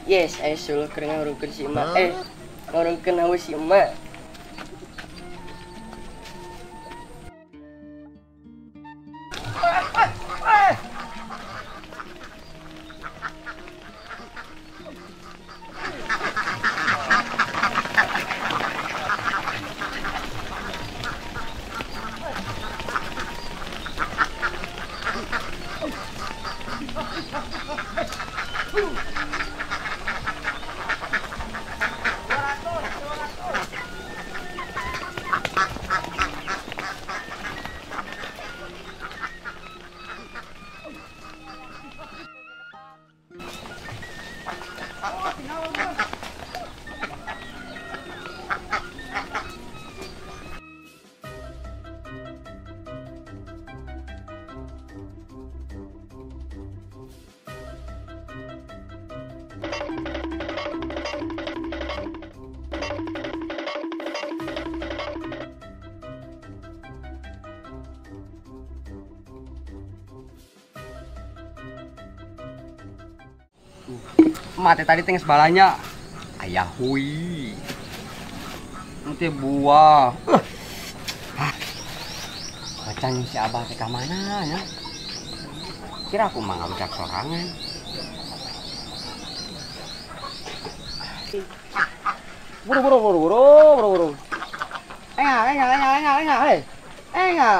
Yes, aya suluh keur ngahurungkeun si emak. Ngahurungkeun haus si emak. Mate tadi teh geus balanya. Ayah hui. Nanti buah. Macan si abah teh ka mana nya? Kira aku mah ngarujak sorangan. Buru buru buru buru buru buru. Enga enga enga enga enga hei. Enga.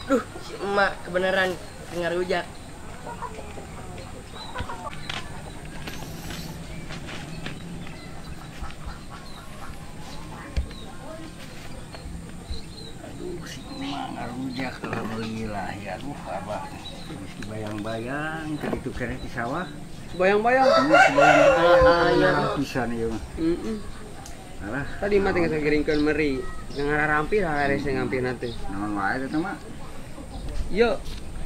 Duh, si emak kebenaran ngarujak. Aduh, si emak ngarujak alhamdulillah ya. Aduh, abah geus dibayang-bayang tadi tuh kere di sawah. Bayang-bayang. Bayang-bayang pisan ieu mah. Heeh. Alah, tadi mah teh geus ngagiringkeun meri. Ngararampi lah rese ngampih teh. Naon wae eta mah? Ieu,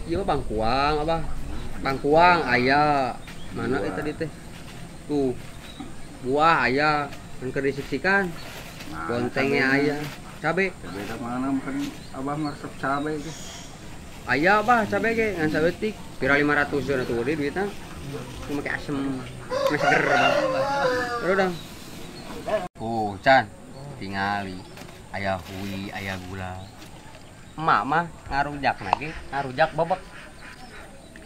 ieu bangkuang abah. Bangkuang aya. Mana eta tadi teh? Tuh. Buah aya, kan keur disiksikan. Bontengnya aya. Cabe. Cabe teh mana makan abah mah resep cabe ge. Aya abah cabe ge ngan saeutik. Pira 500 nya atuh deui duitna. Cuma make asem. Meh seger abah. Terus dong. Oh, Chan. Tingali. Aya hui, aya gula. Emak mah ngarujak lagi, ngarujak bebek.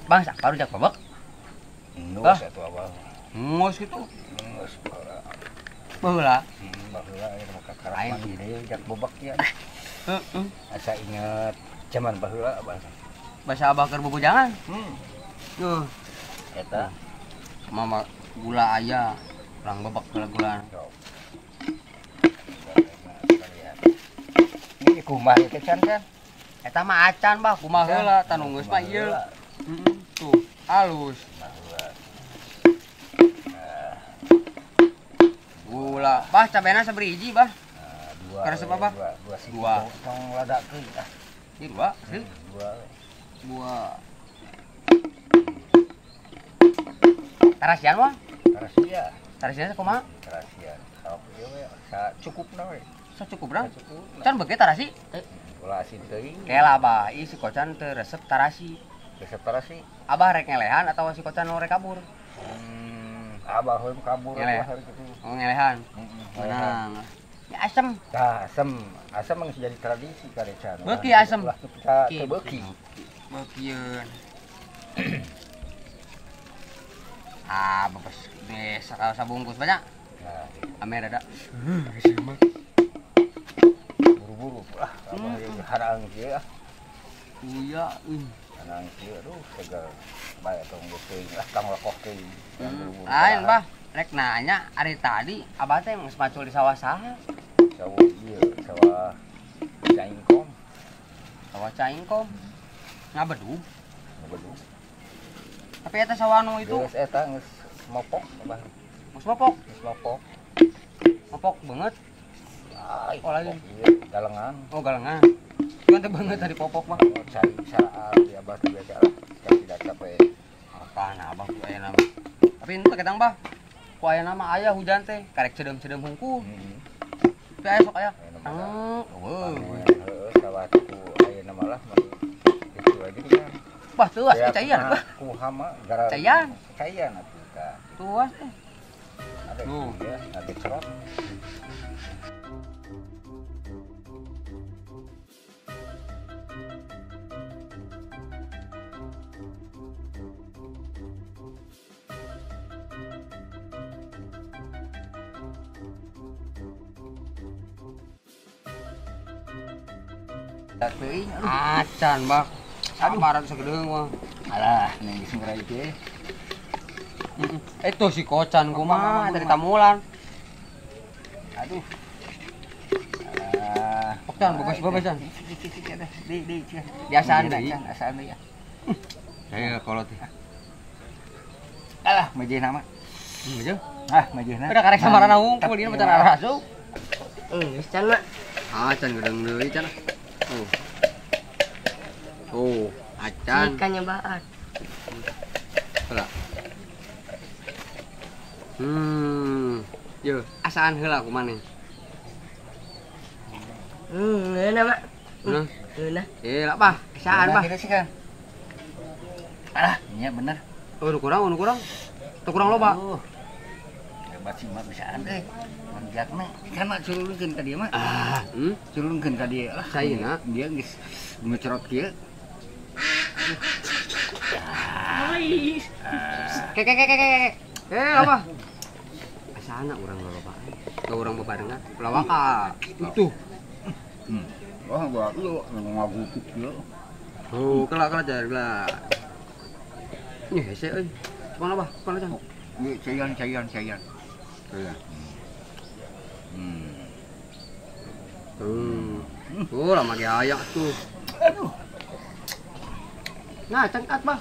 Bang, siapa rujak bebek? Ngus atuh abah. Ngus kitu. Ngus baheula. Baheula. Baheula aya mah kakarak mandi deui rujak bebek ya. Heeh. Asa inget zaman baheula abah. Basa abah keur bubujangan? Tuh. Eta mama gula aya, urang bebek gula-gulaan. Ini kumaha ieu teh Chan kan? Eta mah acan bah, kumaha heula tanu geus mah ieu. Heeh, tuh, halus. Gula. Bah, cabena sabaraha hiji, bah? Dua. Karesep abah? Dua. Dua. Tong ladakeun ah. Ieu dua, sih. Dua. Dua. Tarasian mah? Tarasia. Tarasian kumaha? Tarasian. Sok ieu we sacukupna we. Sacukupna? Can beuki tarasi? Ulah asin teuing. Kela abah, ieu si Kocan teu resep tarasi. Resep tarasi? Abah rek ngelehan atawa si Kocan nu rek kabur? Abah we kabur abah hari kitu. Oh, ngelehan. Menang. Ya asem. Tah, asem. Asem mah geus jadi tradisi kare Can. Beuki asem. Ulah teu beuki. Beukieun. Ah, bebes desa kalau sabungkus banyak. Nah, ame rada. Buru-buru lah, abah harang kieu ah. Iya, harang kieu aduh seger. Bae tong geus teuing lah tong lekoh teuing. Buru-buru. Lain bah, rek nanya ari tadi abah teh geus macul di sawah saha? Sawah ieu, sawah Caingkom. Sawah Caingkom. Ngabedug. Ngabedug. Tapi eta sawah nu itu geus eta geus mopok abah. Geus mopok? Geus mopok. Mopok banget. Ay, oh lagi. Iya, galengan. Oh, galengan. Cuman teh banget tadi popok mah. Oh, cari saat di abah teh biasa lah. Cari tidak capek. Apa nah abah ku aya nama. Tapi itu ketang bah. Ku aya nama aya hujan teh, karek cedeum-cedeum hungkul. Tapi aya sok aya. Eueuh. Heeh, sawah ku ayeuna malah itu aja kan. Wah, tuas caian bah. Ku hama gara caian. Caian atuh ka. Tuas eh. Ada ya, ada cerot. Acan bah. Sabaran sagedeung mah. Alah, nih geus ngurai teh. Itu si kocan kumaha dari tamulan. Aduh. Alah, kocan bebas-bebas can. Di biasaan deui, asaan deui. Saya kolot teh. Alah, majehna mah. Majeh. Ah, majehna. Udah karek samarana hungkul dina macan arasuk. Geus can mah. Ah, can gedeung deui can. Oh. Oh, acan. Ikan nyobaan. Heula. Yo, asaan heula ku maneh. Ngeunah, Mak. Ngeunah. Ngeunah. Eh, lah, Bah. Asaan, Bah. Alah, nya bener. Oh, nu kurang, nu kurang. Teu kurang loba. Hebat sih mah bisaan euy. Manjakna kan mah culungkeun ka dieu mah. Ah, culungkeun ka dieu lah. Saina dia geus ngecerot kieu. Ke ke ke ke ke. Eh, apa? Asana urang loba. Ka urang bebarengan. Lawaka. Itu. Wah, gua lu ngagutuk kieu. Oh, kela-kela jar lah. Ini hese euy. Kumaha bah? Kumaha can? Ieu caian caian caian. Caian. Oh, lama ge aya tuh. Aduh. Nah, cengkat, Bah.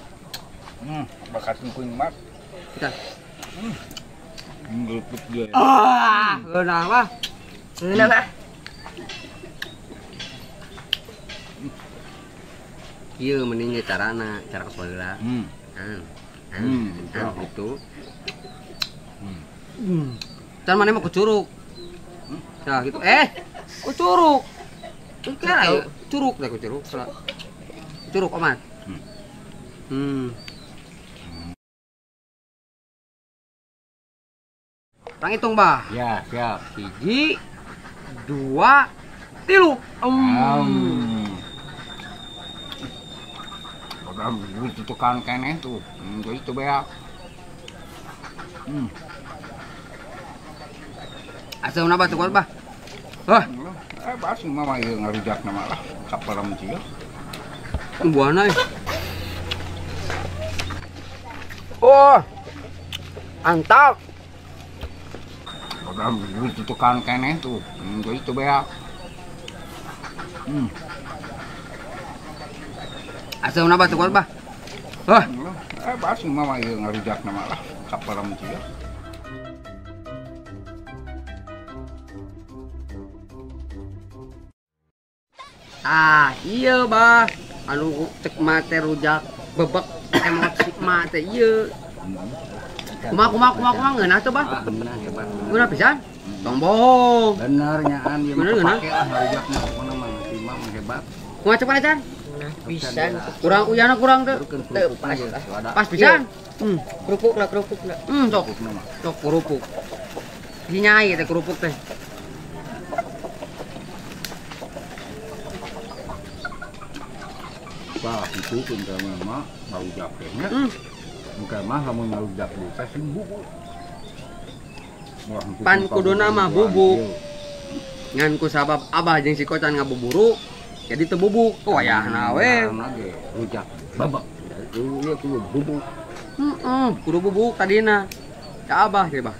Bakat kuing mat. Kita. Ngeluput dia. Ah, geunah, Bah. Geunah, Bah. Ieu mending ge carana, cara kos baheula. Gitu. Can maneh mah kucuruk. Nah, gitu. Kucuruk. Kira ya, curuk deh kucuruk. Curuk omat. Orang hitung, Bah. Ya, siap. 1, 2, 3. Udah tutukan keneh tuh. Jadi tuh beak. Asal napa tuh kuat, Bah? Hah? Bah sih mah ieu ngarujakna mah lah kapalam kieu. Buahna euy. Oh. Mantap. Udah tutukan keneh tuh. Jadi tuh beak. Asal napa tuh kuat, Bah? Hah? Bah sih mah ieu ngarujakna mah lah kapalam kieu. Ah, iya bah. Anu cek mate rujak bebek emosi mate iya. Kumaha kumaha kumaha kumaha ngeunah tuh bah. Ngeunah hebat. Ngeunah pisan. Tong bohong. Bener nyaan ieu mah Bener, kepake lah ngarujakna pokona mah si mah hebat. Kumaha cek mana can? Ngeunah pisan. Kurang uyana kurang teu. Teu pas lah. Pas pisan. Kerupuk lah, kerupuk lah. Sok. Sok kerupuk. Dinyai teh kerupuk teh. Bah, itu pun mah ngarujak teh nya. Engke mah lamun ngarujak teh sing bubuk. Pan kuduna mah bubuk. Ngan ku sabab abah jeung si kocan ngabuburu jadi teu bubuk. Wayahna we. Rujak babak. Ieu kudu bubuk. Kudu bubuk tadina. Ka abah ge bah.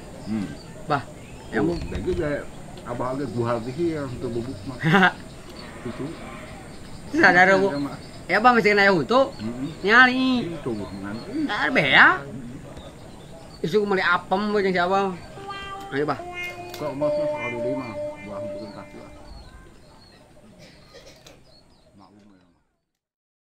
Bah, yang bagi ge abah ge guhal ge teu bubuk mah. Itu. Sadar bu. Ya bang masih kena huntu, nyali. Ntar bea. Isu meuli apem jeung si abang. Ayo bah. Kok mah sekali deui mah.